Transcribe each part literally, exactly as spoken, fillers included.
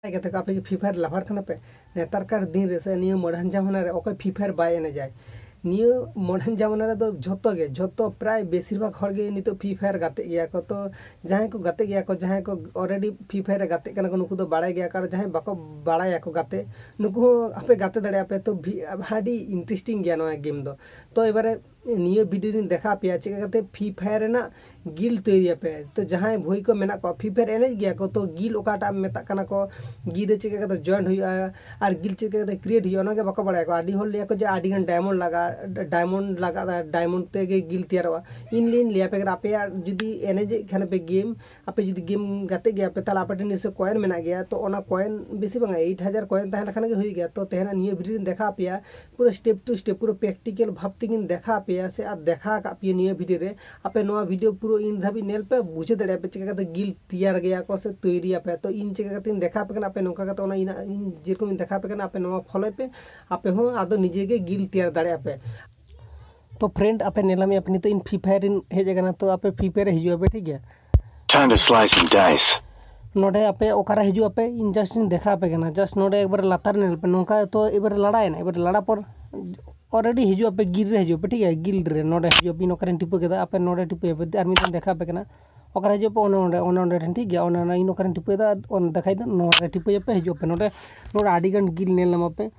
ᱜᱟᱛᱮ ᱠᱚ, ᱟᱯᱮ ᱜᱮ Free Fire lover ᱠᱟᱱᱟ ᱯᱮ? ᱱᱮᱛᱟᱨ ᱠᱟᱨ ᱫᱤᱱ ᱨᱮ ᱥᱮ ᱱᱤᱭᱟᱹ modern ᱡᱟᱢᱟᱱᱟ ᱨᱮ ᱚᱠᱚᱭ Free Fire ᱵᱟᱭ ᱮᱱᱮᱡᱟᱭ? ᱱᱤᱭᱟᱹ modern ᱡᱟᱢᱟᱱᱟ ᱨᱮᱫᱚ ᱡᱷᱚᱛᱚ ᱜᱮ, ᱡᱷᱚᱛᱚ ᱯᱨᱟᱭ ᱵᱮᱥᱤᱨ ᱵᱷᱟᱜᱽ ᱦᱚᱲ ᱜᱮ ᱱᱤᱛᱚᱜ Free Fire ᱜᱟᱛᱮᱜ ᱜᱮᱭᱟ ᱠᱚ᱾ ᱛᱚ ᱡᱟᱦᱟᱸᱭ ᱠᱚ ᱜᱟᱛᱮᱜ ᱜᱮᱭᱟ ᱠᱚ, ᱡᱟᱦᱟᱸᱭ ᱠᱚ already Free Fire ᱨᱮ ᱜᱟᱛᱮᱜ ᱠᱟᱱᱟ ᱠᱚ, ᱱᱩᱠᱩ ᱫᱚ ᱵᱟᱲᱟᱭ ᱜᱮᱭᱟ ᱠᱚ, ᱟᱨ ᱡᱟᱦᱟᱸᱭ ᱵᱟᱠᱚ ᱵᱟᱲᱟᱭᱟᱠᱚ ᱜᱟᱛᱮ, ᱱᱩᱠᱩ ᱦᱚᱸ ᱟᱯᱮ ᱜᱟᱛᱮ ᱫᱟᱲᱮᱭᱟᱜᱼᱟ ᱯᱮ᱾ ᱛᱚ ᱵᱷᱤ-, ᱟᱹᱰᱤ interesting ᱜᱮᱭᱟ ᱱᱚᱣᱟ game ᱫᱚ᱾ ᱛᱚ ᱮᱵᱟᱨᱮ ᱱᱤᱭᱟᱹ video ᱨᱤᱧ ᱫᱮᱠᱷᱟᱣ ᱯᱮᱭᱟ ᱪᱮᱫ ᱞᱮᱠᱟᱛᱮ Free Fire ᱨᱮᱱᱟᱜ guild ᱛᱚᱭᱨᱤᱭᱟᱯᱮ᱾ ᱛᱚ ᱡᱟᱦᱟᱸᱭ ᱵᱷᱟᱹᱭ ᱠᱚ ᱢᱮᱱᱟᱜ ᱠᱚᱣᱟ, Free Fire ᱮᱱᱮᱡ ᱜᱮᱭᱟ ᱠᱚ, ᱛᱚ guild ᱚᱠᱟᱴᱟᱜ ᱢᱮᱛᱟᱜ ᱠᱟᱱᱟ ᱠᱚ, guild ᱨᱮ ᱪᱮᱫ ᱞᱮᱠᱟᱛᱮ join ᱦᱩᱭᱩᱜᱼᱟ ᱟᱨ guild ᱪᱮᱫ ᱞᱮᱠᱟᱛᱮ create ᱦᱩᱭᱩᱜᱼᱟ, ᱚᱱᱟᱜᱮ ᱵᱟᱠᱚ ᱵᱟᱲᱟᱭᱟ ᱠᱚ᱾ ᱟᱹᱰᱤ ᱦᱚᱲ ᱞᱟᱹᱭᱟ ᱠᱚ ᱡᱮ ᱟᱹᱰᱤ ᱜᱟᱱ diamond ᱞᱟᱜᱟᱜᱼᱟ, diamond ᱞᱟᱜᱟᱜᱼᱟ, diamond ᱛᱮᱜᱮ guild ᱛᱮᱭᱟᱨᱚᱜᱼᱟ᱾ ᱤᱧ ᱞᱟᱹᱭᱟᱹᱧ ᱞᱟᱹᱭᱟᱯᱮ ᱠᱟᱱᱟ, ᱟᱯᱮᱭᱟᱜ ᱡᱩᱫᱤ ᱮᱱᱮᱡᱮᱫ ᱠᱷᱟᱱ ᱯᱮ game, ᱟᱯᱮ ᱡᱩᱫᱤ game ᱜᱟᱛᱮᱜ ᱜᱮᱭᱟ ᱯᱮ, ᱛᱟᱦᱚᱞᱮ ᱟᱯᱮ ᱴᱷᱮᱱ ᱱᱤᱥᱪᱚᱭ coin ᱢᱮᱱᱟᱜ ᱜᱮᱭᱟ᱾ ᱛᱚ ᱚᱱᱟ coin ᱵᱮᱥᱤ ᱵᱟᱝᱟ, eight ᱦᱟᱡᱟᱨ coin ᱛᱟᱦᱮᱸ ᱞᱮᱠᱷᱟᱱ ᱜᱮ ᱦᱩᱭ ᱜᱮᱭᱟ᱾ ᱛᱚ ᱛᱮᱦᱮᱧ ᱱᱤᱭᱟᱹ video ᱨᱤᱧ ᱫᱮᱠᱷᱟᱣ ᱟᱯᱮᱭᱟ ᱯᱩᱨᱟᱹ step to step, ᱯᱩᱨᱟᱹ practical ᱵᱷᱟᱵᱽ ᱛᱮᱜᱤᱧ ᱫᱮᱠᱷᱟᱣ ᱟᱯᱮᱭᱟ ᱥᱮ ᱟᱨ ᱫᱮᱠᱷᱟᱣ ᱟᱠᱟᱫ ᱯᱮᱭᱟ ᱱᱤᱭᱟᱹ video ᱨᱮ᱾ ᱟᱯᱮ ᱱᱚᱣᱟ video ᱯᱩᱨᱟᱹ end ᱫᱷᱟᱹᱵᱤᱡ ᱧᱮᱞ ᱯᱮ, ᱵᱩᱡᱷᱟᱹᱣ ᱫᱟᱲᱮᱭᱟᱜᱼᱟ ᱯᱮ ᱪᱮᱠᱟ ᱠᱟᱛᱮ guild ᱛᱮᱭᱟᱨ ᱜᱮᱭᱟ ᱠᱚ ᱥᱮ ᱛᱚᱭᱨᱤᱭᱟᱯᱮ᱾ ᱛᱚ ᱤᱧ ᱪᱮᱠᱟ ᱠᱟᱛᱮᱧ ᱫᱮᱠᱷᱟᱣ ᱟᱯᱮ ᱠᱟᱱᱟ, ᱟᱯᱮ ᱱᱚᱝᱠᱟ ᱠᱟᱛᱮ ᱚᱱᱟ ᱤᱧᱟᱹᱜ, ᱤᱧ ᱡᱮᱨᱚᱠᱚᱢᱤᱧ ᱫᱮᱠᱷᱟᱣ ᱟᱯᱮ ᱠᱟᱱᱟ, ᱟᱯᱮ ᱱᱚᱣᱟ follow ᱯᱮ, ᱟᱯᱮ ᱦᱚᱸ ᱟᱫᱚ ᱱᱤᱡᱮ ᱜᱮ guild ᱛᱮᱭᱟᱨ ᱫᱟᱲᱮᱭᱟᱜᱼᱟ ᱯᱮ᱾ ᱛᱚ friend, ᱟᱯᱮ ᱧᱮᱞᱟ ᱢᱮᱭᱟ ᱯᱮ, ᱱᱤᱛᱚᱜ ᱤᱧ Free Fire ᱨᱤᱧ ᱦᱮᱡ ᱟᱠᱟᱱᱟ, ᱛᱚ ᱟᱯᱮ Free Fire ᱨᱮ ᱦᱤᱡᱩᱜ ᱟᱯᱮ, ᱴᱷᱤᱠ ᱜᱮᱭᱟ? Time to slice and dice. ᱱᱚᱰᱮ ᱟᱯᱮ ᱚᱠᱟᱨᱮ ᱦᱤᱡᱩᱜ ᱟᱯᱮ, ᱤᱧ just ᱤᱧ ᱫᱮᱠᱷᱟᱣ ᱟᱯᱮ ᱠᱟᱱᱟ᱾ Just ᱱᱚᱰᱮ ᱮᱠᱵᱟᱨᱮ ᱞᱟᱛᱟᱨ ᱧᱮᱞ ᱯᱮ, ᱱᱚᱝᱠᱟ ᱛᱚ ᱮᱵᱟᱨᱮ ᱞᱟᱲᱟᱭᱮᱱᱟ, ᱮᱵᱟᱨᱮ ᱞᱟᱲᱟ ᱯᱚᱨ already ᱦᱤᱡᱩᱜ ᱟᱯᱮ, guild ᱨᱮ ᱦᱤᱡᱩᱜ ᱟᱯᱮ, ᱴᱷᱤᱠ ᱜᱮᱭᱟ? Guild ᱨᱮ ᱱᱚᱰᱮ ᱦᱤᱡᱩᱜ ᱟᱯᱮ, ᱤᱧ ᱚᱠᱟᱨᱮᱧ ᱴᱤᱯᱟᱹ ᱠᱮᱫᱟ, ᱟᱯᱮ ᱱᱚᱰᱮ ᱴᱤᱯᱟᱹᱭᱟᱯᱮ, ᱟᱨ ᱢᱤᱫ ᱫᱷᱟᱣ ᱫᱮᱠᱷᱟᱣ ᱟᱯᱮ ᱠᱟᱱᱟ᱾ ᱚᱠᱟᱨᱮ ᱦᱤᱡᱩᱜ ᱟᱯᱮ, ᱚᱱᱮ ᱚᱸᱰᱮ, ᱚᱱᱮ ᱚᱸᱰᱮ ᱴᱷᱮᱱ, ᱴᱷᱤᱠ ᱜᱮᱭᱟ? ᱚᱱᱮ ᱚᱱᱟ ᱤᱧ ᱚᱠᱟᱨᱮᱧ ᱴᱤᱯᱟᱹᱭᱮᱫᱟ, ᱚᱱᱟ ᱫᱮᱠᱷᱟᱭ ᱫᱟ, ᱱᱚᱰᱮ ᱴᱤᱯᱟᱹᱭᱟᱯᱮ, ᱦᱤᱡᱩᱜ ᱟᱯᱮ᱾ ᱱᱚᱰᱮ, ᱱᱚᱰᱮ ᱟᱹᱰᱤ ᱜᱟᱱ guild ᱧᱮᱞ ᱧᱟᱢᱟᱯᱮ,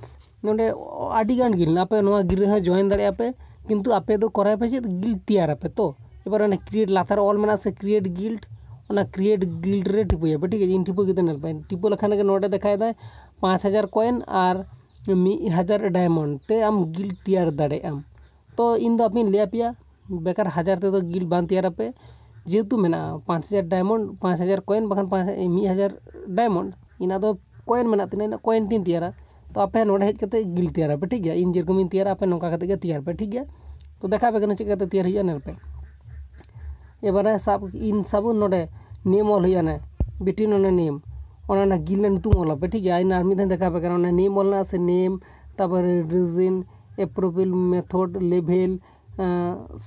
ᱱᱚᱰᱮ ᱟᱹᱰᱤ ᱜᱟᱱ guild, ᱟᱯᱮ ᱱᱚᱣᱟ guild ᱨᱮᱦᱚᱸ join ᱫᱟᱲᱮᱭᱟᱜᱼᱟ ᱯᱮ, ᱠᱤᱱᱛᱩ ᱟᱯᱮ ᱫᱚ ᱠᱚᱨᱟᱣ ᱯᱮ ᱪᱮᱫ, guild ᱛᱮᱭᱟᱨᱟᱯᱮ᱾ ᱛᱚ ᱮᱵᱟᱨ ᱚᱱᱟ create ᱞᱟᱛᱟᱨ ᱚᱞ ᱢᱮᱱᱟᱜᱼᱟ ᱥᱮ, create guild, ᱚᱱᱟ create guild ᱨᱮ ᱴᱤᱯᱟᱹᱭᱟᱯᱮ, ᱴᱷᱤᱠ ᱟᱪᱷᱮ? ᱤᱧ ᱴᱤᱯᱟᱹ ᱠᱮᱫᱟ, ᱧᱮᱞ ᱯᱮ, ᱴᱤᱯᱟᱹ ᱞᱮᱠᱷᱟᱱ ᱜᱮ ᱱᱚᱰᱮ ᱫᱮᱠᱷᱟᱭ ᱫᱟᱭ ᱯᱟᱸᱪ ᱦᱟᱡᱟᱨ coin ᱟᱨ ᱢᱤᱫ ᱦᱟᱡᱟᱨ diamond ᱛᱮ ᱟᱢ guild ᱛᱮᱭᱟᱨ ᱫᱟᱲᱮᱭᱟᱜ ᱟᱢ᱾ ᱛᱚ ᱤᱧ ᱫᱚ ᱟᱯᱮᱧ ᱞᱟᱹᱭ ᱟᱯᱮᱭᱟ, ᱵᱮᱠᱟᱨ ᱦᱟᱡᱟᱨ ᱛᱮᱫᱚ guild ᱵᱟᱝ ᱛᱮᱭᱟᱨᱟᱯᱮ, ᱡᱮᱦᱮᱛᱩ ᱢᱮᱱᱟᱜᱼᱟ ᱯᱟᱸᱪ ᱦᱟᱡᱟᱨ diamond, ᱯᱟᱸᱪ ᱦᱟᱡᱟᱨ coin ᱵᱟᱠᱷᱟᱱ ᱯᱟᱸᱪ, ᱢᱤᱫ ᱦᱟᱡᱟᱨ diamond, ᱤᱱᱟᱹ ᱫᱚ coin ᱢᱮᱱᱟᱜ ᱛᱤᱧᱟᱹ, ᱤᱱᱟᱹ coin ᱛᱤᱧ ᱛᱮᱭᱟᱨᱟ᱾ ᱛᱚ ᱟᱯᱮ ᱱᱚᱰᱮ ᱦᱮᱡ ᱠᱟᱛᱮ guild ᱛᱮᱭᱟᱨᱟᱯᱮ, ᱴᱷᱤᱠ ᱜᱮᱭᱟ? ᱤᱧ ᱡᱮᱨᱚᱠᱚᱢᱤᱧ ᱛᱮᱭᱟᱨᱟ, ᱟᱯᱮ ᱱᱚᱝᱠᱟ ᱠᱟᱛᱮ ᱜᱮ ᱛᱮᱭᱟᱨ ᱯᱮ, ᱴᱷᱤᱠ ᱜᱮᱭᱟ? ᱛᱚ ᱫᱮᱠᱷᱟᱣ ᱟᱯᱮ ᱠᱟᱱᱟ ᱪᱮᱫ ᱠᱟᱛᱮ ᱛᱮᱭᱟᱨ ᱦᱩᱭᱩᱜᱼᱟ, ᱧᱮᱞ ᱯᱮ᱾ ᱮᱵᱟᱨᱮ ᱥᱟᱵ ᱤᱱ ᱥᱟᱵᱚᱱ ᱱᱚᱰᱮ name ᱚᱞ ᱦᱩᱭᱩᱜᱼᱟ, ᱱᱮ between ᱚᱱᱟ name, ᱚᱱᱟ, ᱚᱱᱟ guild ᱨᱮᱱᱟᱜ ᱧᱩᱛᱩᱢ ᱚᱞ ᱟᱯᱮ, ᱴᱷᱤᱠ ᱜᱮᱭᱟ? ᱤᱧ ᱟᱨ ᱢᱤᱫ ᱫᱷᱟᱣ ᱫᱮᱠᱷᱟᱣ ᱟᱯᱮ ᱠᱟᱱᱟ, ᱚᱱᱟ name ᱚᱞ ᱨᱮᱱᱟᱜ ᱥᱮ name, ᱛᱟᱨᱯᱚᱨᱮ region, approval method, level,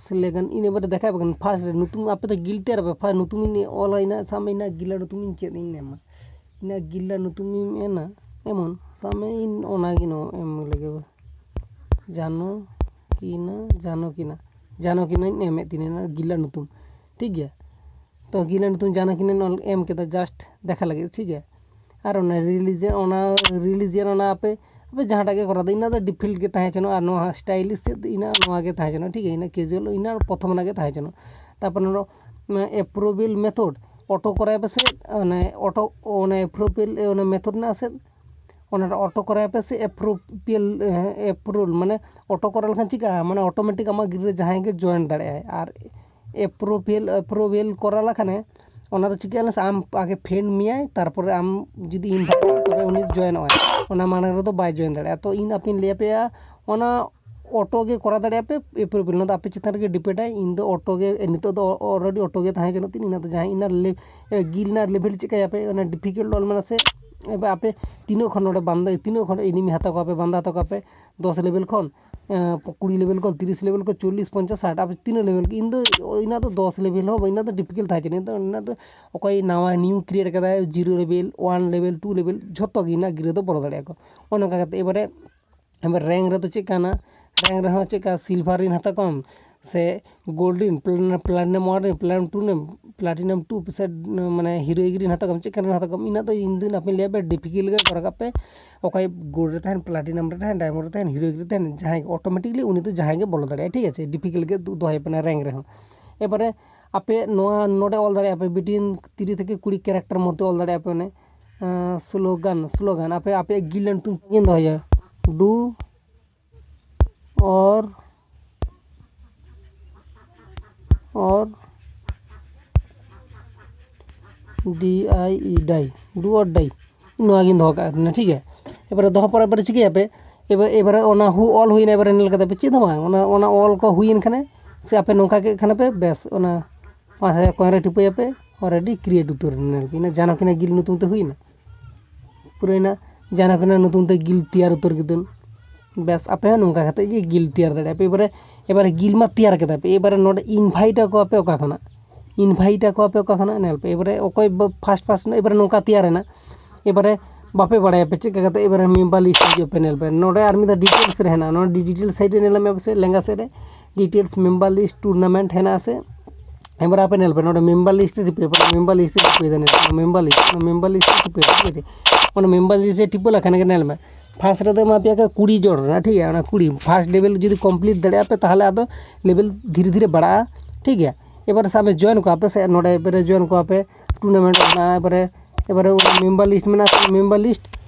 slogan, ᱤᱱᱟᱹ ᱵᱟᱨᱮ ᱫᱮᱠᱷᱟᱣ ᱟᱯᱮ ᱠᱟᱱᱟ᱾ First ᱨᱮ ᱧᱩᱛᱩᱢ ᱟᱯᱮ ᱫᱚ guild ᱛᱮᱭᱟᱨ ᱟᱯᱮ, first ᱧᱩᱛᱩᱢ ᱤᱧ ᱚᱞᱟ, ᱤᱱᱟᱹ ᱥᱟᱵ ᱢᱮ ᱤᱧᱟᱹᱜ guild ᱧᱩᱛᱩᱢ ᱤᱧ ᱪᱮᱫ ᱤᱧ ᱮᱢᱟ᱾ ᱤᱧᱟᱹᱜ ᱜᱤᱞ ᱨᱮᱱᱟᱜ ᱧᱩᱛᱩᱢ ᱤᱧ ᱮᱢᱟ, ᱮᱢᱚᱱ ᱥᱟᱵ ᱢᱮ ᱤᱧ ᱚᱱᱟᱜᱮ ᱱᱚᱣᱟ ᱮᱢ ᱞᱮᱜᱮ, ᱡᱟᱱᱚ ᱠᱤᱱᱟ, ᱡᱟᱱᱚ ᱠᱤᱱᱟ, ᱡᱟᱱᱚ ᱠᱤᱱᱟᱧ ᱮᱢᱮᱫ ᱛᱤᱧᱟᱹ ᱚᱱᱟ ᱜᱤᱞ ᱨᱮᱱᱟᱜ ᱧᱩᱛᱩᱢ, ᱴᱷᱤᱠ ᱜᱮᱭᱟ᱾ ᱛᱚ ᱜᱤᱞ ᱨᱮᱱᱟᱜ ᱧᱩᱛᱩᱢ ᱡᱟᱱᱚ ᱠᱤᱱᱟᱧ ᱚᱞ ᱮᱢ ᱠᱮᱫᱟ, just ᱫᱮᱠᱷᱟ ᱞᱟᱹᱜᱤᱫ, ᱴᱷᱤᱠ ᱜᱮᱭᱟ᱾ ᱟᱨ ᱚᱱᱟ ᱨᱤᱞᱤᱡᱤᱭᱟᱱ, ᱚᱱᱟ ᱨᱤᱞᱤᱡᱤᱭᱟᱱ ᱚᱱᱟ ᱟᱯᱮ, ᱟᱯᱮ ᱡᱟᱦᱟᱸᱴᱟᱜ ᱜᱮ ᱠᱚᱨᱟᱣ ᱫᱟ, ᱤᱱᱟᱹ ᱫᱚ ᱰᱤᱯᱷᱚᱞᱴ ᱜᱮ ᱛᱟᱦᱮᱸ ᱦᱚᱪᱚᱱᱚᱜ, ᱟᱨ ᱱᱚᱣᱟ ᱥᱴᱟᱭᱤᱞᱤᱥ ᱥᱮᱫ ᱤᱱᱟᱹ ᱱᱚᱣᱟ ᱜᱮ ᱛᱟᱦᱮᱸ ᱦᱚᱪᱚᱱᱚᱜ, ᱴᱷᱤᱠ ᱜᱮᱭᱟ᱾ ᱤᱱᱟᱹ ᱠᱮᱡᱩᱭᱟᱞ ᱤᱱᱟᱹ ᱯᱨᱚᱛᱷᱚᱢ ᱚᱱᱟ ᱜᱮ ᱛᱟᱦᱮᱸ ᱦᱚᱪᱚᱱᱚᱜ᱾ ᱛᱟᱨᱯᱚᱨ ᱱᱚᱰᱮ ᱮᱯᱨᱩᱵᱷᱮᱞ ᱢᱮᱛᱷᱚᱰ ᱚᱴᱳ ᱠᱚᱨᱟᱣ ᱯᱮᱥᱮ, ᱚᱱᱮ ᱚᱴᱳ, ᱚᱱᱮ ᱮᱯᱨᱩᱵᱷᱮᱞ, ᱚᱱᱮ ᱢᱮᱛᱷᱚᱰ ᱢᱮᱱᱟᱜᱼᱟ ᱥᱮ, ᱚᱱᱟᱴᱟᱜ ᱚᱴᱳ ᱠᱚᱨᱟᱣ ᱯᱮᱥᱮ ᱮᱯᱨᱩᱵᱷᱮᱞ, ᱮᱯᱨᱩᱵᱷ ᱢᱟᱱᱮ ᱚᱴᱳ ᱠᱚᱨᱟᱣ ᱞᱮᱠᱷᱟᱱ ᱪᱤᱠᱟᱹᱜᱼᱟ, ᱢᱟᱱᱮ ᱚᱴᱳᱢᱮᱴᱤᱠ ᱟᱢᱟᱜ ᱜᱤᱞ ᱨᱮ ᱡᱟᱦᱟᱸᱭ ᱜᱮ ᱡᱚᱭᱮᱱ ᱫᱟᱲᱮᱭᱟᱜᱼᱟᱭ᱾ ᱟᱨ ᱮᱯᱨᱩᱵᱷᱮᱞ, ᱮᱯᱨᱩᱵᱷᱮᱞ ᱠᱚᱨᱟᱣ ᱞᱮᱠᱷᱟᱱᱮ ᱚᱱᱟ ᱫᱚ ᱪᱤᱠᱟᱹᱜᱼᱟ, ᱟᱢ ᱟᱜᱮ ᱯᱷᱨᱮᱱᱰ ᱢᱮᱭᱟᱭ, ᱛᱟᱨᱯᱚᱨᱮ ᱟᱢ ᱡᱩᱫᱤ ᱤᱱᱵᱷᱟᱭᱤᱴ, ᱛᱚᱵᱮ ᱩᱱᱤ ᱡᱚᱭᱮᱱᱚᱜᱼᱟᱭ, ᱚᱱᱟ ᱢᱟᱲᱟᱝ ᱨᱮᱫᱚ ᱵᱟᱭ ᱡᱚᱭᱮᱱ ᱫᱟᱲᱮᱭᱟᱜᱼᱟ᱾ ᱛᱚ ᱤᱧ ᱟᱯᱮᱧ ᱞᱟᱹᱭ ᱟᱯᱮᱭᱟ, ᱚᱱᱟ ᱚᱴᱳ ᱜᱮ ᱠᱚᱨᱟᱣ ᱫᱟᱲᱮᱭᱟᱜᱼᱟ ᱯᱮ ᱮᱯᱨᱩᱵᱷᱮᱞ, ᱚᱱᱟ ᱫᱚ ᱟᱯᱮ ᱪᱮᱛᱟᱱ ᱨᱮᱜᱮ ᱰᱤᱯᱮᱱᱰᱟᱭ᱾ ᱤᱧ ᱫᱚ ᱚᱴᱳ ᱜᱮ, ᱱᱤᱛᱚᱜ ᱫᱚ ᱚᱞᱨᱮᱰᱤ ᱚᱴᱳ ᱜᱮ ᱛᱟᱦᱮᱸ ᱦᱚᱪᱚᱱᱚᱜ ᱛᱤᱧ, ᱤᱱᱟᱹ ᱫᱚ ᱡᱟᱦᱟᱸ ᱤᱱᱟᱨ ᱞᱮ-, ᱜᱤᱞ ᱤᱱᱟᱨ ᱞᱮᱵᱷᱮᱞ ᱪᱮᱠᱟᱭᱟᱯᱮ, ᱚᱱᱟ ᱰᱤᱯᱷᱤᱠᱟᱞᱴ ᱚᱞ ᱢᱮᱱᱟᱜᱼᱟ ᱥᱮ, ᱮᱵᱟᱨ ᱟᱯᱮ ᱛᱤᱱᱟᱹᱜ ᱠᱷᱚᱱ ᱱᱚᱰᱮ ᱵᱟᱱᱫᱟ, ᱛᱤᱱᱟᱹᱜ ᱠᱷᱚᱱ ᱮᱱᱤᱢᱤ ᱦᱟᱛᱟᱣ ᱠᱚᱣᱟ ᱯᱮ, ᱵᱟᱱᱫᱟ ᱦᱟᱛᱟᱣ ᱠᱚᱣᱟ ᱯᱮ, ᱫᱚᱥ ᱞᱮᱵᱮᱞ ᱠᱷᱚᱱ, ᱮᱸ, ᱠᱩᱲᱤ ᱞᱮᱵᱮᱞ ᱠᱷᱚᱱ, ᱛᱤᱨᱤᱥ ᱞᱮᱵᱮᱞ ᱠᱷᱚᱱ, ᱪᱚᱞᱞᱤᱥ, ᱯᱚᱧᱪᱟᱥ, ᱥᱟᱴ, ᱟᱯᱮ ᱛᱤᱱᱟᱹᱜ ᱞᱮᱵᱮᱞ? ᱤᱧ ᱫᱚ ᱤᱧᱟᱹᱜ ᱫᱚ ᱫᱚᱥ ᱞᱮᱵᱮᱞ ᱦᱚᱸ ᱵᱟᱝ, ᱤᱧᱟᱹᱜ ᱫᱚ ᱰᱤᱯᱷᱤᱠᱟᱞᱴ ᱛᱟᱦᱮᱸ ᱦᱚᱪᱚᱱᱤᱡ᱾ ᱤᱧ ᱫᱚ ᱤᱧᱟᱹᱜ ᱫᱚ ᱚᱠᱚᱭ ᱱᱟᱣᱟ ᱱᱤᱭᱩ ᱠᱨᱤᱭᱮᱴ ᱠᱟᱫᱟᱭ, ᱡᱤᱨᱳ ᱞᱮᱵᱮᱞ, ᱳᱣᱟᱱ ᱞᱮᱵᱮᱞ, ᱴᱩ ᱞᱮᱵᱮᱞ, ᱡᱷᱚᱛᱚ ᱜᱮ ᱤᱧᱟᱹᱜ ᱜᱤᱨᱟᱹ ᱫᱚ ᱵᱚᱞᱚ ᱫᱟᱲᱮᱭᱟᱜᱼᱟ ᱠᱚ᱾ ᱚᱱᱮ ᱚᱱᱠᱟ ᱠᱟᱛᱮ ᱮᱵᱟᱨᱮ ᱮᱵᱟᱨ ᱨᱮᱝᱠ ᱨᱮᱫᱚ ᱪᱮᱫ ᱠᱟᱱᱟ, ᱨᱮᱝᱠ ᱨᱮᱦᱚᱸ ᱪᱮᱫ ᱠᱟ, ᱥᱤᱞᱵᱷᱟᱨ ᱨᱮᱱ ᱦᱟᱛᱟᱣ ᱠᱚᱢ ᱥᱮ ᱜᱳᱞᱰ ᱨᱮᱱ, ᱯᱞᱟ-, ᱯᱞᱟᱴᱤᱱᱟᱢ ᱳᱣᱟᱱ ᱨᱮᱱ, ᱯᱞᱟᱴᱤᱱᱟᱢ ᱴᱩ ᱨᱮᱱ, ᱯᱞᱟᱴᱤᱱᱟᱢ ᱴᱩ ᱥᱮ ᱢᱟᱱᱮ ᱦᱤᱨᱳ ᱮᱜᱽᱨᱤ ᱨᱮᱱ ᱦᱟᱛᱟᱣ ᱠᱚᱢ, ᱪᱮᱫ ᱠᱟᱱ ᱨᱮᱱ ᱦᱟᱛᱟᱣ ᱠᱚᱢ, ᱤᱱᱟᱹᱜ ᱫᱚ ᱤᱧ ᱫᱚ ᱟᱯᱮ ᱞᱟᱹᱭᱟ ᱯᱮ ᱰᱤᱯᱷᱤᱠᱟᱞᱴ ᱜᱮ ᱠᱚᱨᱟᱣ ᱠᱟᱜ ᱯᱮ᱾ ᱚᱠᱚᱭ ᱜᱳᱞᱰ ᱨᱮ ᱛᱟᱦᱮᱱ, ᱯᱞᱟᱴᱤᱱᱟᱢ ᱨᱮ ᱛᱟᱦᱮᱱ, ᱰᱟᱭᱢᱚᱱᱰ ᱨᱮ ᱛᱟᱦᱮᱱ, ᱦᱤᱨᱳ ᱮᱜᱽᱨᱤ ᱨᱮ ᱛᱟᱦᱮᱱ, ᱡᱟᱦᱟᱸᱭ ᱜᱮ ᱚᱴᱳᱢᱮᱴᱤᱠᱞᱤ ᱩᱱᱤ ᱫᱚ ᱡᱟᱦᱟᱸᱭ ᱜᱮ ᱵᱚᱞᱚ ᱫᱟᱲᱮᱭᱟᱜᱼᱟ, ᱴᱷᱤᱠ ᱟᱪᱷᱮ, ᱰᱤᱯᱷᱤᱠᱟᱞᱴ ᱜᱮ ᱫᱚ-, ᱫᱚᱦᱚᱭ ᱯᱮ ᱚᱱᱟ ᱨᱮᱝᱠ ᱨᱮᱦᱚᱸ᱾ ᱮᱵᱟᱨᱮ ᱟᱯᱮ ᱱᱚᱣᱟ ᱱᱚᱰᱮ ᱚᱞ ᱫᱟᱲᱮᱭᱟᱜᱼᱟ ᱯᱮ, ᱵᱤᱴᱣᱤᱱ ᱛᱤᱨᱤ ᱛᱷᱮᱠᱮ ᱠᱩᱲᱤ ᱠᱮᱨᱮᱠᱴᱟᱨ ᱢᱚᱫᱽᱫᱷᱮ ᱚᱞ ᱫᱟᱲᱮᱭᱟᱜᱼᱟ ᱯᱮ ᱚᱱᱮ, ᱟᱸ, ᱥᱞᱳᱜᱟᱱ, ᱥᱞᱳᱜᱟᱱ, ᱟᱯᱮ, ᱟᱯᱮᱭᱟᱜ ᱜᱤᱞ ᱧᱩᱛᱩᱢ ᱤᱧ ᱫᱚᱦᱚᱭᱟ, ᱰᱩ ᱚᱨ, ᱚᱨ, ᱰᱤ ᱟᱭ ᱤ, ᱰᱟᱭ, ᱰᱩ ᱚᱨ ᱰᱟᱭ, ᱱᱚᱣᱟ ᱜᱤᱧ ᱫᱚᱦᱚ ᱠᱟᱜ ᱠᱟᱱᱟ, ᱴᱷᱤᱠ ᱜᱮᱭᱟ᱾ ᱮᱵᱟᱨᱮ ᱫᱚᱦᱚ ᱯᱚᱨᱮ ᱮᱵᱟᱨᱮ ᱪᱤᱠᱟᱹᱭᱟᱯᱮ, ᱮᱵᱟᱨᱮ, ᱮᱵᱟᱨᱮ ᱚᱱᱟ ᱦᱩ ᱚᱞ ᱦᱩᱭᱱᱟ, ᱮᱵᱟᱨᱮ ᱧᱮᱞ ᱠᱟᱫᱟ ᱯᱮ, ᱪᱮᱫ ᱦᱚᱸ ᱵᱟᱝ, ᱚᱱᱟ, ᱚᱱᱟ ᱚᱞ ᱠᱚ ᱦᱩᱭᱮᱱ ᱠᱷᱟᱱᱮ ᱥᱮ ᱟᱯᱮ ᱱᱚᱝᱠᱟ ᱠᱮᱫ ᱠᱷᱟᱱ ᱯᱮ, ᱵᱮᱥ, ᱚᱱᱟ ᱯᱟᱸᱪ ᱦᱟᱡᱟᱨ ᱠᱚᱭᱮᱱ ᱨᱮ ᱴᱤᱯᱟᱹᱭᱟᱯᱮ, ᱚᱞᱨᱮᱰᱤ ᱠᱨᱤᱭᱮᱴ ᱩᱛᱟᱹᱨ ᱮᱱᱟ, ᱧᱮᱞ ᱯᱮ, ᱤᱱᱟᱹ ᱡᱟᱱᱚ ᱠᱤᱱᱟ ᱜᱤᱞ ᱧᱩᱛᱩᱢ ᱛᱮ ᱦᱩᱭᱱᱟ, ᱯᱩᱨᱟᱹᱭᱮᱱᱟ, ᱡᱟᱱᱚ ᱠᱤᱱᱟ ᱧᱩᱛᱩᱢ ᱛᱮ ᱜᱤᱞ ᱛᱮᱭᱟᱨ ᱩᱛᱟᱹᱨ ᱠᱮᱫᱟᱹᱧ᱾ ᱵᱮᱥ, ᱟᱯᱮ ᱦᱚᱸ ᱱᱚᱝᱠᱟ ᱠᱟᱛᱮ ᱜᱮ ᱜᱤᱞ ᱛᱮᱭᱟᱨ ᱫᱟᱲᱮᱭᱟᱜᱼᱟ ᱯᱮ᱾ ᱮᱵᱟᱨᱮ, ᱮᱵᱟᱨᱮ ᱜᱤᱞ ᱢᱟ ᱛᱮᱭᱟᱨ ᱠᱮᱫᱟ ᱯᱮ, ᱮᱵᱟᱨᱮ ᱱᱚᱰᱮ ᱤᱱᱵᱷᱟᱭᱤᱴ ᱟᱠᱚᱣᱟ ᱯᱮ ᱚᱠᱟ ᱠᱷᱚᱱᱟᱜ, ᱤᱱᱵᱷᱟᱭᱤᱴ ᱟᱠᱚᱣᱟ ᱯᱮ ᱚᱠᱟ ᱠᱷᱚᱱᱟᱜ, ᱧᱮᱞ ᱯᱮ, ᱮᱵᱟᱨᱮ ᱚᱠᱚᱭ ᱯᱷᱟᱥᱴ ᱯᱷᱟᱥᱴ ᱮᱵᱟᱨᱮ ᱱᱚᱝᱠᱟ ᱛᱮᱭᱟᱨ ᱮᱱᱟ, ᱮᱵᱟᱨᱮ ᱵᱟᱯᱮ ᱵᱟᱲᱟᱭᱟ ᱯᱮ ᱪᱮᱫ ᱞᱮᱠᱟ ᱠᱟᱛᱮ ᱮᱵᱟᱨᱮ ᱢᱮᱢᱵᱟᱨ ᱞᱤᱥᱴ ᱦᱤᱡᱩᱜ ᱯᱮ, ᱧᱮᱞ ᱯᱮ ᱱᱚᱰᱮ ᱟᱨ ᱢᱤᱫ ᱫᱷᱟᱣ ᱰᱤᱴᱮᱞᱥ ᱨᱮ ᱦᱮᱱᱟᱜᱼᱟ, ᱱᱚᱰᱮ ᱰᱤᱴᱮᱞᱥ ᱥᱟᱭᱤᱰ ᱨᱮ ᱧᱮᱞ ᱢᱮ ᱯᱟᱥᱮᱡ ᱞᱮᱸᱜᱟ ᱥᱮᱫ ᱨᱮ ᱰᱤᱴᱮᱞᱥ ᱢᱮᱢᱵᱟᱨ ᱞᱤᱥᱴ ᱴᱩᱨᱱᱟᱢᱮᱱᱴ ᱦᱮᱱᱟᱜᱼᱟ ᱥᱮ᱾ ᱮᱵᱟᱨ ᱟᱯᱮ ᱧᱮᱞ ᱯᱮ ᱱᱚᱰᱮ ᱢᱮᱢᱵᱟᱨ ᱞᱤᱥᱴ ᱨᱮ ᱴᱤᱯᱟᱹᱭ ᱯᱮ, ᱢᱮᱢᱵᱟᱨ ᱞᱤᱥᱴ ᱨᱮ ᱴᱤᱯᱟᱹᱭ ᱫᱟ, ᱢᱮᱢᱵᱟᱨ ᱞᱤᱥᱴ, ᱚᱱᱟ ᱢᱮᱢᱵᱟᱨ ᱞᱤᱥᱴ ᱨᱮ ᱴᱤᱯᱟᱹᱭ ᱯᱮ, ᱴᱷᱤᱠ ᱟᱪᱷᱮ? ᱚᱱᱟ ᱢᱮᱢᱵᱟᱨ ᱞᱤᱥᱴ ᱨᱮ ᱴᱤᱯᱟᱹ ᱞᱮᱠᱷᱟᱱ ᱜᱮ ᱧᱮᱞ ᱢᱮ ᱯᱷᱟᱥᱴ ᱨᱮᱫᱚ ᱮᱢᱟ ᱯᱮᱭᱟ ᱠᱚ ᱠᱩᱲᱤ ᱡᱚᱱ ᱨᱮᱱᱟᱜ, ᱴᱷᱤᱠ ᱜᱮᱭᱟ, ᱚᱱᱟ ᱠᱩᱲᱤ ᱯᱷᱟᱥᱴ ᱞᱮᱵᱮᱞ ᱡᱩᱫᱤ ᱠᱚᱢᱯᱞᱤᱴ ᱫᱟᱲᱮᱭᱟᱜᱼᱟ ᱯᱮ ᱛᱟᱦᱚᱞᱮ ᱟᱫᱚ ᱞᱮᱵᱮᱞ ᱫᱷᱤᱨᱮ ᱫᱷᱤᱨᱮ ᱵᱟᱲᱟᱜᱼᱟ, ᱴᱷᱤᱠ ᱜᱮᱭᱟ᱾ ᱮᱵᱟᱨ ᱥᱟᱵ ᱢᱮ ᱡᱚᱭᱮᱱ ᱠᱚᱣᱟ ᱯᱮ ᱥᱮ ᱱᱚᱰᱮ ᱮᱵᱟᱨᱮ ᱡᱚᱭᱮᱱ ᱠᱚᱣᱟ ᱯᱮ, ᱴᱩᱨᱱᱟᱢᱮᱱᱴ ᱢᱮᱱᱟᱜᱼᱟ, ᱮᱵᱟᱨᱮ ᱮᱵᱟᱨᱮ ᱚᱱᱟ ᱢᱮᱢᱵᱟᱨ ᱞᱤᱥᱴ ᱢᱮᱱᱟᱜᱼᱟ, ᱢᱮᱢᱵᱟᱨ ᱞᱤᱥᱴ,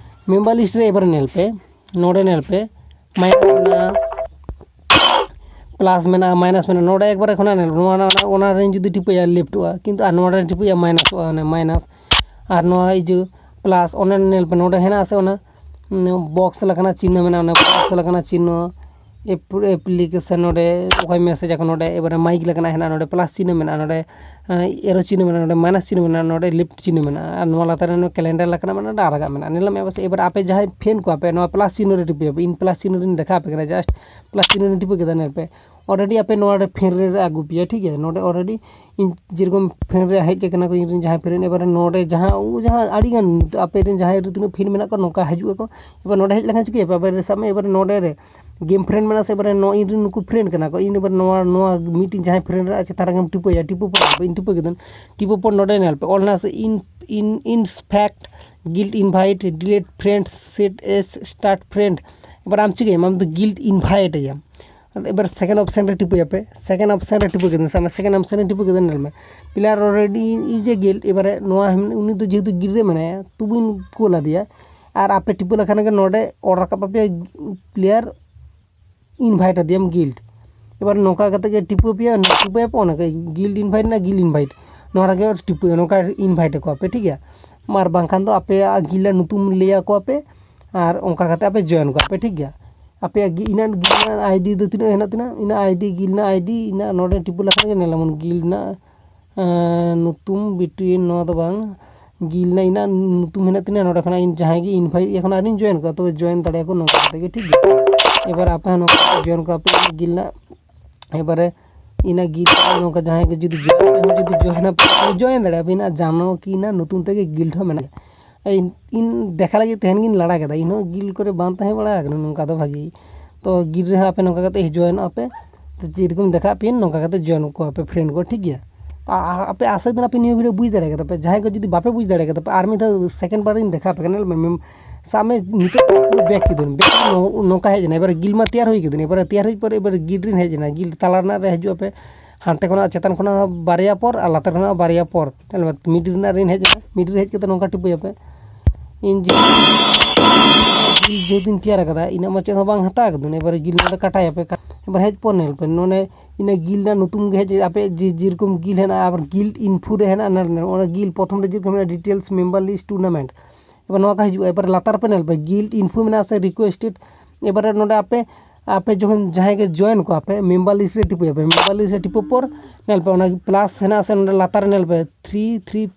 ᱢᱮᱢᱵᱟᱨ ᱞᱤᱥᱴ ᱨᱮ ᱮᱵᱟᱨᱮ ᱧᱮᱞ ᱯᱮ, ᱱᱚᱰᱮ ᱧᱮᱞ ᱯᱮ ᱢᱟᱭᱱᱟᱥ ᱢᱮᱱᱟᱜᱼᱟ, ᱯᱞᱟᱥ ᱢᱮᱱᱟᱜᱼᱟ, ᱢᱟᱭᱱᱟᱥ ᱢᱮᱱᱟᱜᱼᱟ, ᱱᱚᱰᱮ ᱮᱠᱵᱟᱨᱮ ᱠᱷᱚᱱᱟᱜ ᱧᱮᱞ ᱯᱮ, ᱱᱚᱣᱟ ᱚᱱᱟ, ᱚᱱᱟ ᱨᱮᱧ ᱡᱩᱫᱤ ᱴᱤᱯᱟᱹᱭᱟ ᱞᱮᱯᱷᱴᱚᱜᱼᱟ, ᱠᱤᱱᱛᱩ ᱟᱨ ᱱᱚᱰᱮ ᱴᱤᱯᱟᱹᱭᱟ ᱢᱟᱭᱱᱟᱥᱚᱜᱼᱟ, ᱚᱱᱮ ᱢᱟᱭᱱᱟᱥ᱾ ᱟᱨ ᱱᱚᱣᱟ ᱤᱭᱟᱹ ᱯᱞᱟᱥ, ᱚᱱᱮ ᱧᱮᱞ ᱯᱮ ᱱᱚᱰᱮ ᱦᱮᱱᱟᱜᱼᱟ ᱥᱮ ᱚᱱᱟ ᱵᱚᱠᱥ ᱞᱮᱠᱟᱱᱟᱜ ᱪᱤᱱᱦᱟᱹ ᱢᱮᱱᱟᱜᱼᱟ, ᱚᱱᱟ ᱵᱚᱠᱥ ᱞᱮᱠᱟᱱᱟᱜ ᱪᱤᱱᱦᱟᱹ, ᱮᱯᱞᱤᱠᱮᱥᱚᱱ ᱱᱚᱰᱮ ᱚᱠᱚᱭ ᱢᱮᱥᱮᱡᱽ ᱟᱠᱚ, ᱱᱚᱰᱮ ᱮᱵᱟᱨᱮ ᱢᱟᱭᱤᱠ ᱞᱮᱠᱟᱱᱟᱜ ᱦᱮᱱᱟᱜᱼᱟ, ᱱᱚᱰᱮ ᱯᱞᱟᱥ ᱪᱤᱱᱦᱟᱹ ᱢᱮᱱᱟᱜᱼᱟ, ᱱᱚᱰᱮ ᱮᱨᱳ ᱪᱤᱱᱦᱟᱹ ᱢᱮᱱᱟᱜᱼᱟ, ᱱᱚᱰᱮ ᱢᱟᱭᱱᱟᱥ ᱪᱤᱱᱦᱟᱹ ᱢᱮᱱᱟᱜᱼᱟ, ᱱᱚᱰᱮ ᱞᱮᱯᱷᱴ ᱪᱤᱱᱦᱟᱹ ᱢᱮᱱᱟᱜᱼᱟ, ᱟᱨ ᱱᱚᱣᱟ ᱞᱟᱛᱟᱨ ᱨᱮ ᱱᱚᱰᱮ ᱠᱮᱞᱮᱱᱰᱟᱨ ᱞᱮᱠᱟᱱᱟᱜ ᱢᱮᱱᱟᱜᱼᱟ, ᱱᱚᱰᱮ ᱟᱨᱟᱜᱟᱜ ᱢᱮᱱᱟᱜᱼᱟ᱾ ᱧᱮᱞ ᱢᱮ ᱮᱵᱟᱨᱮ ᱟᱯᱮ ᱡᱟᱦᱟᱸᱭ ᱯᱷᱨᱮᱱᱰ ᱠᱚᱣᱟ ᱯᱮ ᱱᱚᱣᱟ ᱯᱞᱟᱥ ᱪᱤᱱᱦᱟᱹ ᱨᱮ ᱴᱤᱯᱟᱹᱭᱟᱯᱮ, ᱤᱧ ᱯᱞᱟᱥ ᱪᱤᱱᱦᱟᱹ ᱨᱮᱧ ᱫᱮᱠᱷᱟᱣ ᱟᱯᱮ ᱠᱟᱱᱟ, ᱡᱟᱥᱴ ᱯᱞᱟᱥ ᱪᱤᱱᱦᱟᱹ ᱨᱮᱧ ᱴᱤᱯᱟᱹ ᱠᱮᱫᱟ, ᱧᱮᱞ ᱯᱮ ᱚᱞᱨᱮᱰᱤ ᱟᱯᱮ ᱱᱚᱣᱟ ᱨᱮ ᱯᱷᱨᱮᱱᱰ ᱨᱮ ᱟᱹᱜᱩ ᱯᱮᱭᱟ, ᱴᱷᱤᱠ ᱜᱮᱭᱟ᱾ ᱱᱚᱰᱮ ᱚᱞᱨᱮᱰᱤ ᱤᱧ ᱡᱮᱨᱚᱠᱚᱢ ᱯᱷᱨᱮᱱᱰ ᱨᱮ ᱦᱮᱡ ᱟᱠᱟᱱᱟ ᱠᱚ ᱤᱧ ᱨᱮᱱ ᱡᱟᱦᱟᱸᱭ ᱯᱷᱨᱮᱱᱰ, ᱮᱵᱟᱨᱮ ᱱᱚᱰᱮ ᱡᱟᱦᱟᱸ ᱩᱱᱠᱩ ᱡᱟᱦᱟᱸ ᱟᱹᱰᱤ ᱜᱟᱱ ᱟᱯᱮ ᱨᱮᱱ ᱡᱟᱦᱟᱸᱭ ᱨᱮ ᱛᱤᱱᱟᱹᱜ ᱯᱷᱨᱮᱱᱰ ᱢᱮᱱᱟᱜ ᱠᱚᱣᱟ ᱱᱚᱝᱠᱟ ᱦᱤᱡᱩᱜ ᱟᱠᱚ᱾ ᱮᱵᱟᱨ ᱱᱚᱰᱮ ᱦᱮᱡ ᱞᱮᱠᱷᱟᱱ ᱪᱤᱠᱟᱹᱭᱟᱯᱮ? ᱮᱵᱟᱨᱮ ᱥᱟᱵ ᱢᱮ ᱮᱵᱟᱨᱮ ᱱᱚᱰᱮ ᱨᱮ ᱜᱮᱢ ᱯᱷᱨᱮᱱᱰ ᱢᱮᱱᱟᱜᱼᱟ ᱥᱮ, ᱮᱵᱟᱨᱮ ᱱᱚᱣᱟ ᱤᱧ ᱨᱮᱱ ᱱᱩᱠᱩ ᱯᱷᱨᱮᱱᱰ ᱠᱟᱱᱟ ᱠᱚ, ᱤᱧ ᱮᱵᱟᱨ ᱱᱚᱣᱟ ᱱᱚᱣᱟ ᱢᱤᱫᱴᱤᱡ ᱡᱟᱦᱟᱸᱭ ᱯᱷᱨᱮᱱᱰ ᱨᱮ ᱪᱮᱛᱟᱱ ᱨᱮᱜᱮᱢ ᱴᱤᱯᱟᱹᱭᱟ, ᱴᱤᱯᱟᱹ ᱯᱚᱨ ᱤᱧ ᱴᱤᱯᱟᱹ ᱠᱮᱫᱟᱹᱧ, ᱴᱤᱯᱟᱹ ᱯᱚᱨ ᱱᱚᱰᱮ ᱧᱮᱞ ᱯᱮ ᱚᱞ ᱦᱮᱱᱟᱜᱼᱟ ᱥᱮ in, in, in fact guild invite delete friends set as start friend᱾ ᱮᱵᱟᱨ ᱟᱢ ᱪᱤᱠᱟᱹᱭᱟᱢ? ᱟᱢ ᱫᱚ ᱜᱤᱞᱰ ᱤᱱᱵᱷᱟᱭᱤᱴ ᱮᱭᱟᱢ᱾ ᱮᱵᱟᱨ ᱥᱮᱠᱮᱱᱰ ᱚᱯᱥᱮᱱ ᱨᱮ ᱴᱤᱯᱟᱹᱭᱟᱯᱮ, ᱥᱮᱠᱮᱱᱰ ᱚᱯᱥᱮᱱ ᱨᱮ ᱴᱤᱯᱟᱹ ᱠᱮᱫᱟᱹᱧ, ᱥᱟᱵ ᱢᱮ ᱥᱮᱠᱮᱱᱰ ᱚᱯᱥᱮᱱ ᱨᱮ ᱴᱤᱯᱟᱹ ᱠᱮᱫᱟᱹᱧ, ᱧᱮᱞ ᱢᱮ ᱯᱞᱮᱭᱟᱨ ᱚᱞᱨᱮᱰᱤ ᱤᱡ ᱮ ᱜᱤᱞᱰ, ᱮᱵᱟᱨᱮ ᱱᱚᱣᱟ ᱩᱱᱤ ᱫᱚ ᱡᱮᱦᱮᱛᱩ ᱜᱤᱞᱰ ᱨᱮ ᱢᱮᱱᱟᱭᱟ ᱛᱚᱵᱩᱧ ᱠᱳᱞ ᱟᱫᱮᱭᱟ, ᱟᱨ ᱟᱯᱮ ᱴᱤᱯᱟᱹ ᱞᱮᱠᱷᱟᱱ ᱜᱮ ᱱᱚᱰᱮ ᱚᱞ ᱨᱟᱠᱟᱵ ᱟᱯᱮ ᱯᱞᱮᱭᱟᱨ ᱤᱱᱵᱷᱟᱭᱤᱴ ᱟᱫᱮᱭᱟᱢ ᱜᱤᱞᱰ᱾ ᱮᱵᱟᱨ ᱱᱚᱝᱠᱟ ᱠᱟᱛᱮ ᱜᱮ ᱴᱤᱯᱟᱹ ᱯᱮᱭᱟ, ᱴᱤᱯᱟᱹᱭᱟᱯᱮ ᱚᱱᱟ ᱜᱮ ᱜᱤᱞᱰ ᱤᱱᱵᱷᱟᱭᱤᱴ ᱨᱮᱱᱟᱜ ᱜᱤᱞᱰ ᱤᱱᱵᱷᱟᱭᱤᱴ, ᱱᱚᱣᱟ ᱨᱮᱜᱮ ᱴᱤᱯᱟᱹ ᱱᱚᱝᱠᱟ ᱤᱱᱵᱷᱟᱭᱤᱴ ᱟᱠᱚᱣᱟᱯᱮ, ᱴᱷᱤᱠ ᱜᱮᱭᱟ᱾ ᱟᱨ ᱵᱟᱝᱠᱷᱟᱱ ᱫᱚ ᱟᱯᱮᱭᱟᱜ ᱜᱤᱞᱰ ᱨᱮᱱᱟᱜ ᱧᱩᱛᱩᱢ ᱞᱟᱹᱭ ᱟᱠᱚᱣᱟᱯᱮ ᱟᱨ ᱚᱱᱠᱟ ᱠᱟᱛᱮ ᱟᱯᱮ ᱡᱚᱭᱮᱱ ᱠᱚᱣᱟ ᱯᱮ, ᱴᱷᱤᱠ ᱜᱮᱭᱟ᱾ ᱟᱯᱮᱭᱟᱜ ᱜᱤ- ᱤᱱᱟᱹᱜ ᱜᱤᱞᱰ ᱨᱮᱱᱟᱜ ᱟᱭᱰᱤ ᱫᱚ ᱛᱤᱱᱟᱹᱜ ᱦᱮᱱᱟᱜ ᱛᱤᱱᱟᱹᱜ ᱤᱱᱟᱹ ᱟᱭᱰᱤ ᱜᱤᱞᱰ ᱨᱮᱱᱟᱜ ᱟᱭᱰᱤ ᱤᱱᱟᱹ ᱱᱚᱰᱮ ᱴᱤᱯᱟᱹ ᱞᱮᱠᱷᱟᱱ ᱜᱮ ᱧᱮᱞ ᱧᱟᱢᱚᱜ ᱜᱤᱞᱰ ᱨᱮᱱᱟᱜ ᱧᱩᱛᱩᱢ ᱵᱤᱴᱣᱤᱱ ᱱᱚᱣᱟ ᱫᱚ ᱵᱟᱝ, ᱜᱤᱞ ᱨᱮᱱᱟᱜ ᱤᱧᱟᱹᱜ ᱧᱩᱛᱩᱢ ᱦᱮᱱᱟᱜ ᱛᱤᱧᱟᱹ ᱱᱚᱰᱮ ᱠᱷᱚᱱᱟᱜ ᱤᱧ ᱡᱟᱦᱟᱸᱭ ᱜᱮ ᱤᱱᱵᱷᱟᱭᱤᱴ ᱮᱠᱷᱚᱱ ᱟᱹᱣᱨᱤᱧ ᱡᱚᱭᱮᱱ ᱠᱚᱣᱟ, ᱛᱚᱵᱮ ᱡᱚᱭᱮᱱ ᱫᱟᱲᱮᱭᱟᱠᱚ ᱱᱚᱝᱠᱟ ᱠᱟᱛᱮ ᱜᱮ, ᱴᱷᱤᱠ ᱜᱮᱭᱟ᱾ ᱮᱵᱟᱨ ᱟᱯᱮ ᱦᱚᱸ ᱱᱚᱝᱠᱟ ᱡᱚᱭᱮᱱ ᱠᱚᱣᱟ ᱯᱮ ᱤᱧᱟᱹᱜ ᱜᱤᱞ ᱨᱮᱱᱟᱜ, ᱮᱵᱟᱨᱮ ᱤᱱᱟᱹ ᱜᱤᱞ ᱨᱮ ᱱᱚᱝᱠᱟ ᱡᱟᱦᱟᱸᱭ ᱜᱮ ᱡᱩᱫᱤ ᱡᱚᱭᱮᱱ ᱟᱯᱮ ᱦᱚᱸ ᱡᱩᱫᱤ ᱡᱚᱭᱮᱱ ᱟᱯᱮ ᱡᱚᱭᱮᱱ ᱫᱟᱲᱮᱭᱟᱜᱼᱟ ᱯᱮ, ᱤᱱᱟᱹᱜ ᱡᱟᱱᱚ ᱠᱤ ᱤᱱᱟᱹᱜ ᱧᱩᱛᱩᱢ ᱛᱮᱜᱮ ᱜᱤᱞᱰ ᱦᱚᱸ ᱢᱮᱱᱟᱜᱼᱟ᱾ ᱤᱧ ᱤᱧ ᱫᱮᱠᱷᱟ ᱞᱟᱹᱜᱤᱫ ᱛᱟᱦᱮᱱ ᱜᱤᱧ ᱞᱟᱲᱟ ᱠᱮᱫᱟ, ᱤᱧᱦᱚᱸ ᱜᱤᱞ ᱠᱚᱨᱮ ᱵᱟᱝ ᱛᱟᱦᱮᱸ ᱵᱟᱲᱟ ᱟᱠᱟᱱᱟ ᱱᱚᱝᱠᱟ ᱫᱚ ᱵᱷᱟᱜᱤ᱾ ᱛᱚ ᱜᱤᱞ ᱨᱮᱦᱚᱸ ᱟᱯᱮ ᱱᱚᱝᱠᱟ ᱠᱟᱛᱮ ᱡᱚᱭᱮᱱᱚᱜ ᱟᱯᱮ, ᱛᱚ ᱪᱮᱫ ᱞᱮᱠᱟᱢ ᱫᱮᱠᱷᱟᱜ ᱯᱮ ᱱᱚᱝᱠᱟ ᱠᱟᱛᱮ ᱡᱚᱭᱮᱱ ᱠᱚᱣᱟ ᱯᱮ ᱯᱷᱨᱮᱱᱰ ᱠᱚ, ᱴᱷᱤᱠ ᱜᱮᱭᱟ? ᱟ- ᱟ- ᱟᱯᱮ ᱟᱥᱟ ᱫᱤᱱ ᱟᱯᱮ ᱱᱤᱭᱟᱹ ᱵᱷᱤᱰᱤᱭᱳ ᱵᱩᱡᱽ ᱫᱟᱲᱮ ᱠᱟᱫᱟ ᱯᱮ, ᱡᱟᱦᱟᱸᱭ ᱠᱚ ᱡᱩᱫᱤ ᱵᱟᱯᱮ ᱵᱩᱡᱽ ᱫᱟᱲᱮ ᱠᱟᱫᱟ ᱯᱮ ᱟᱨ ᱢᱤᱫ ᱫᱷᱟᱣ ᱥᱮᱠᱮᱱᱰ ᱵᱟᱨ ᱤᱧ ᱫᱮᱠᱷᱟᱣ ᱯᱮ ᱠᱟᱱᱟ, ᱧᱮᱞ ᱢᱮ, ᱢᱮᱢ- ᱥᱟᱵ ᱢᱮ ᱱᱤᱛᱚᱜ ᱵᱮᱠ ᱠᱤᱫᱟᱹᱧ, ᱵᱮᱠ ᱱᱚ- ᱱᱚᱝᱠᱟ ᱦᱮᱡ ᱮᱱᱟ, ᱮᱵᱟᱨ ᱜᱤᱞ ᱢᱟ ᱛᱮᱭᱟᱨ ᱦᱩᱭ ᱠᱟᱫᱟᱹᱧ, ᱮᱵᱟᱨ ᱛᱮᱭᱟᱨ ᱦᱩᱭ ᱯᱚᱨᱮ ᱮᱵᱟᱨ ᱜᱤᱞ ᱨᱤᱧ ᱦᱮᱡ ᱮᱱᱟ, ᱜᱤᱞ ᱛᱟᱞᱟ ᱨᱮᱱᱟᱜ ᱨᱮ ᱦᱤᱡᱩᱜ ᱟᱯᱮ, ᱦᱟᱱᱛᱮ ᱠᱷᱚᱱᱟᱜ ᱪᱮᱛᱟᱱ ᱠᱷᱚᱱᱟᱜ ᱵᱟᱨᱭᱟ ᱯᱚᱨ ᱟᱨ ᱞᱟᱛᱟᱨ ᱠᱷᱚᱱᱟᱜ ᱵᱟᱨᱭᱟ ᱯᱚᱨ, ᱧᱮᱞ ᱢᱮ ᱢᱤᱰ ᱨᱮᱱᱟᱜ ᱨᱤᱧ ᱦᱮᱡ ᱮᱱᱟ, ᱢᱤᱰ ᱨᱮ ᱦᱮᱡ ᱠᱟᱛᱮ ᱱᱚᱝᱠᱟ ᱴᱤᱯᱟᱹᱭᱟᱯᱮ᱾ ᱤᱧ ᱡᱮ ᱜᱤᱞ ᱡᱮᱦᱮᱛᱩᱧ ᱛᱮᱭᱟᱨ ᱠᱟᱫᱟ, ᱤᱱᱟᱹᱜ ᱢᱟ ᱪᱮᱫ ᱦᱚᱸ ᱵᱟᱝ ᱦᱟᱛᱟᱣ ᱠᱟᱫᱟ, ᱮᱵᱟᱨᱮ ᱜᱤᱞ ᱱᱚᱰᱮ ᱠᱟᱴᱟᱭᱟᱯᱮ᱾ ᱮᱵᱟᱨ ᱦᱮᱡ ᱯᱚᱨ ᱧᱮᱞ ᱯᱮ, ᱱᱚᱰᱮ ᱤᱱᱟᱹ ᱜᱤᱞ ᱨᱮᱱᱟᱜ ᱧᱩᱛᱩᱢ ᱜᱮ ᱦᱮᱡ, ᱟᱯᱮ ᱡᱮ ᱡᱮᱨᱚᱠᱚᱢ ᱜᱤᱞ ᱦᱮᱱᱟᱜᱼᱟ, ᱟᱵᱟᱨ ᱜᱤᱞ ᱤᱱᱯᱷᱳ ᱨᱮ ᱦᱮᱱᱟᱜᱼᱟ, ᱱᱚᱰᱮ ᱚᱱᱟ ᱜᱤᱞ ᱯᱨᱚᱛᱷᱚᱢ ᱨᱮ ᱡᱮᱨᱚᱠᱚᱢ ᱦᱮᱱᱟᱜᱼᱟ, ᱰᱤᱴᱮᱞᱥ, ᱢᱮᱢᱵᱟᱨ ᱞᱤᱥᱴ, ᱴᱩᱨᱱᱟᱢᱮᱱᱴ, ᱮᱵᱟᱨ ᱱᱚᱣᱟ ᱠᱚ ᱦᱤᱡᱩᱜᱼᱟ᱾ ᱮᱵᱟᱨ ᱞᱟᱛᱟᱨ ᱯᱮ ᱧᱮᱞ ᱯᱮ, ᱜᱤᱞ ᱤᱱᱯᱷᱳ ᱢᱮᱱᱟᱜᱼᱟ ᱥᱮ ᱨᱤᱠᱩᱭᱮᱥᱴᱮᱰ, ᱮᱵᱟᱨᱮ ᱱᱚᱰᱮ ᱟᱯᱮ ᱟᱯᱮ ᱡᱚᱠᱷᱚᱱ ᱡᱟᱦᱟᱸᱭ ᱜᱮ ᱡᱚᱭᱮᱱ ᱠᱚᱣᱟ ᱯᱮ, ᱢᱮᱢᱵᱟᱨ ᱞᱤᱥᱴ ᱨᱮ ᱴᱤᱯᱟᱹᱭᱟᱯᱮ, ᱢᱮᱢᱵᱟᱨ ᱞᱤᱥᱴ ᱨᱮ ᱴᱤᱯᱟᱹ ᱯᱚᱨ ᱧᱮᱞ ᱯᱮ ᱚᱱᱟ ᱯᱞᱟᱥ ᱦᱮᱱᱟᱜᱼᱟ ᱥᱮ ᱱᱚᱰᱮ ᱞᱟᱛᱟᱨ ᱨᱮ ᱧᱮᱞ ᱯᱮ ᱛᱷᱨᱤ ᱛᱷᱨᱤ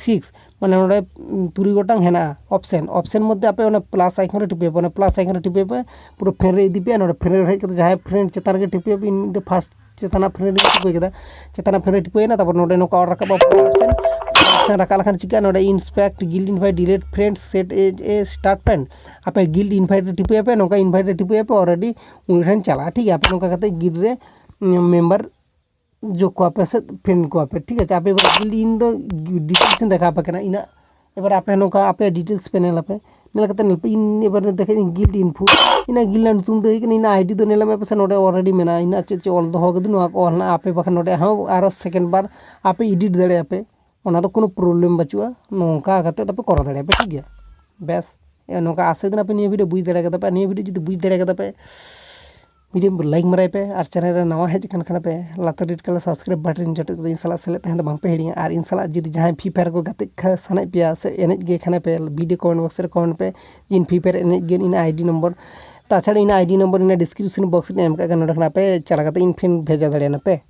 ᱥᱤᱠᱥ, ᱢᱟᱱᱮ ᱱᱚᱰᱮ ᱛᱩᱨᱩᱭ ᱜᱚᱴᱟᱝ ᱦᱮᱱᱟᱜᱼᱟ ᱚᱯᱥᱮᱱ, ᱚᱯᱥᱮᱱ ᱢᱚᱫᱽᱫᱷᱮ ᱟᱯᱮ ᱚᱱᱟ ᱯᱞᱟᱥ ᱟᱭᱠᱚᱱ ᱨᱮ ᱴᱤᱯᱟᱹᱭᱟᱯᱮ, ᱚᱱᱟ ᱯᱞᱟᱥ ᱟᱭᱠᱚᱱ ᱨᱮ ᱴᱤᱯᱟᱹᱭᱟᱯᱮ, ᱯᱩᱨᱟᱹ ᱯᱷᱨᱮᱱᱰ ᱨᱮ ᱤᱫᱤ ᱯᱮ, ᱱᱚᱰᱮ ᱯᱷᱨᱮᱱᱰ ᱨᱮ ᱦᱮᱡ ᱠᱟᱛᱮ ᱡᱟᱦᱟᱸᱭ ᱯᱷᱨᱮᱱᱰ ᱪᱮᱛᱟᱱ ᱨᱮᱜᱮ ᱴᱤᱯᱟᱹᱭᱟᱯᱮ, ᱤᱧ ᱢᱤᱫᱴᱮᱱ ᱯᱷᱟᱥᱴ ᱪᱮᱛᱟᱱᱟᱜ ᱯᱷᱨᱮᱱᱰ ᱨᱮᱧ ᱴᱤᱯᱟᱹ ᱠᱮᱫᱟ, ᱪᱮᱛᱟᱱᱟᱜ ᱯᱷᱨᱮᱱᱰ ᱨᱮ ᱴᱤᱯᱟᱹᱭᱮᱱᱟ, ᱛᱟᱨᱯᱚᱨ ᱱᱚᱰᱮ ᱱᱚᱝᱠᱟ ᱚᱞ ᱨᱟᱠᱟᱵᱼᱟ ᱚᱯᱥᱮᱱ, ᱚᱯᱥᱮᱱ ᱨᱟᱠᱟᱵ ᱞᱮᱠᱷᱟᱱ ᱪᱤᱠᱟᱹᱜᱼᱟ, ᱱᱚᱰᱮ ᱤᱱᱥᱯᱮᱠᱴ, ᱜᱤᱞ ᱤᱱᱵᱷᱟᱭᱤᱴ, ᱰᱤᱞᱤᱴ ᱯᱷᱨᱮᱱᱰ, ᱥᱮᱴ ᱮᱡ ᱮ ᱥᱴᱟᱨᱴ ᱯᱷᱨᱮᱱᱰ, ᱟᱯᱮ ᱜᱤᱞ ᱤᱱᱵᱷᱟᱭᱤᱴ ᱨᱮ ᱴᱤᱯᱟᱹᱭᱟᱯᱮ, ᱱᱚᱝᱠᱟ ᱤᱱᱵᱷᱟᱭᱤᱴ ᱨᱮ ᱴᱤᱯᱟᱹᱭᱟᱯᱮ, ᱚᱞᱨᱮᱰᱤ ᱩᱱᱤ ᱴᱷᱮᱱ ᱪᱟᱞᱟᱜᱼᱟ, ᱴᱷᱤᱠ ᱜᱮᱭᱟ? ᱟᱯᱮ ᱱᱚᱝᱠᱟ ᱠᱟᱛᱮ ᱜᱤᱞ ᱨᱮ ᱢᱮᱢᱵᱟᱨ ᱡᱳᱜᱽ ᱠᱚᱣᱟ ᱯᱮ ᱥᱮ ᱯᱷᱨᱮᱱᱰ ᱠᱚᱣᱟ ᱯᱮ, ᱴᱷᱤᱠ ᱟᱪᱷᱮ? ᱟᱯᱮ ᱮᱵᱟᱨ ᱜᱤᱞ ᱤᱧ ᱫᱚ ᱰᱤᱴᱮᱞᱥ ᱤᱧ ᱫᱮᱠᱷᱟᱣ ᱟᱯᱮ ᱠᱟᱱᱟ ᱤᱱᱟᱹᱜ, ᱮᱵᱟᱨ ᱟᱯᱮ ᱱᱚᱝᱠᱟ ᱟᱯᱮ ᱰᱤᱴᱮᱞᱥ ᱯᱮ ᱧᱮᱞ ᱟᱯᱮ, ᱧᱮᱞ ᱠᱟᱛᱮ ᱧᱮᱞ ᱯᱮ, ᱤᱧ ᱮᱵᱟᱨ ᱫᱮᱠᱷᱟᱣ ᱤᱧ ᱜᱤᱞ ᱤᱱᱯᱷᱳ, ᱤᱧᱟᱹᱜ ᱜᱤᱞ ᱨᱮᱱᱟᱜ ᱧᱩᱛᱩᱢ ᱫᱚ ᱦᱩᱭᱩᱜ ᱠᱟᱱᱟ, ᱤᱧᱟᱹᱜ ᱟᱭᱰᱤ ᱫᱚ ᱧᱮᱞ ᱢᱮ ᱯᱟᱥᱮ ᱱᱚᱰᱮ ᱚᱞᱨᱮᱰᱤ ᱢᱮᱱᱟᱜᱼᱟ, ᱤᱧᱟᱹᱜ ᱪᱮᱫ ᱪᱮᱫ ᱚᱞ ᱫᱚᱦᱚ ᱠᱟᱫᱟ ᱱᱚᱣᱟ ᱠᱚ ᱚᱞ ᱦᱮᱱᱟᱜᱼᱟ, ᱟᱯᱮ ᱵᱟᱠᱷᱟᱱ ᱱᱚᱰᱮ ᱦᱚᱸ ᱟᱨᱚ ᱥᱮᱠᱮᱱᱰ ᱵᱟᱨ ᱟᱯᱮ ᱮᱰᱤᱴ ᱫᱟᱲᱮᱭᱟᱜᱼᱟ ᱯᱮ, ᱚᱱᱟ ᱫᱚ ᱠᱳᱱᱳ ᱯᱨᱚᱵᱞᱮᱢ ᱵᱟᱹᱪᱩᱜᱼᱟ, ᱱᱚᱝᱠᱟ ᱠᱟᱛᱮ ᱫᱚᱯᱮ ᱠᱚᱨᱟᱣ ᱫᱟᱲᱮᱭᱟᱜᱼᱟ ᱯᱮ, ᱴᱷᱤᱠ ᱜᱮᱭᱟ? ᱵᱮᱥ, ᱮ, ᱱᱚᱝᱠᱟ ᱟᱥᱟ ᱫᱤᱱ ᱟᱯᱮ ᱱᱤᱭᱟᱹ ᱵᱷᱤᱰᱤᱭᱳ ᱵᱩᱡᱽ ᱫᱟᱲᱮ ᱠᱟᱫᱟ ᱯᱮ, ᱟᱨ ᱱᱤᱭᱟᱹ ᱵᱷᱤᱰᱤᱭᱳ ᱡᱩᱫᱤ ᱵᱩᱡᱽ ᱫᱟᱲᱮ ᱠᱟᱫᱟ ᱯᱮ, ᱵᱷᱤᱰᱤᱭᱳ ᱞᱟᱭᱤᱠ ᱢᱟᱨᱟᱭ ᱯᱮ, ᱟᱨ ᱪᱮᱱᱮᱞ ᱨᱮ ᱱᱟᱣᱟ ᱦᱮᱡ ᱟᱠᱟᱱ ᱠᱷᱟᱱ ᱯᱮ, ᱞᱟᱛᱟᱨ ᱨᱮᱰ ᱠᱟᱞᱟᱨ ᱥᱟᱵᱥᱠᱨᱟᱭᱤᱵ ᱵᱟᱴᱚᱱ ᱡᱚᱴᱮᱫ ᱠᱟᱛᱮ ᱤᱧ ᱥᱟᱞᱟᱜ ᱥᱮᱞᱮᱫ ᱛᱟᱦᱮᱸ ᱫᱚ ᱵᱟᱝ ᱯᱮ ᱦᱤᱲᱤᱧᱟ᱾ ᱟᱨ ᱤᱧ ᱥᱟᱞᱟᱜ ᱡᱩᱫᱤ ᱡᱟᱦᱟᱸᱭ ᱯᱷᱨᱤ ᱯᱷᱟᱭᱟᱨ ᱠᱚ ᱜᱟᱛᱮᱜ ᱠᱷᱟᱱ ᱥᱟᱱᱟᱭᱮᱫ ᱯᱮᱭᱟ ᱥᱮ ᱮᱱᱮᱡ ᱜᱮ ᱠᱷᱟᱱ ᱯᱮ, ᱵᱷᱤᱰᱤᱭᱳ ᱠᱚᱢᱮᱱᱴ ᱵᱚᱠᱥ ᱨᱮ ᱠᱚᱢᱮᱱᱴ ᱯᱮ, ᱤᱧ ᱯᱷᱨᱤ ᱯᱷᱟᱭᱟᱨ ᱮᱱᱮᱡ ᱜᱮ ᱤᱧ ᱟᱭᱰᱤ ᱱᱚᱢᱵᱚᱨ, ᱛᱟᱪᱷᱟᱲᱟ ᱤᱧ ᱟᱭᱰᱤ ᱱᱚᱢᱵᱚᱨ ᱤᱧ ᱰᱤᱥᱠᱨᱤᱯᱥᱚᱱ ᱵᱚᱠᱥ ᱨᱮ ᱮᱢ ᱠᱟᱜ ᱠᱟᱱᱟ, ᱱᱚᱰᱮ ᱠᱷᱚᱱᱟᱜ ᱯᱮ ᱪᱟᱞᱟᱣ ᱠᱟᱛᱮ ᱤᱧ ᱯᱷᱨᱮᱱᱰ ᱵᱷᱮᱡᱟ ᱫᱟᱲᱮᱭᱟᱧᱟ ᱯᱮ᱾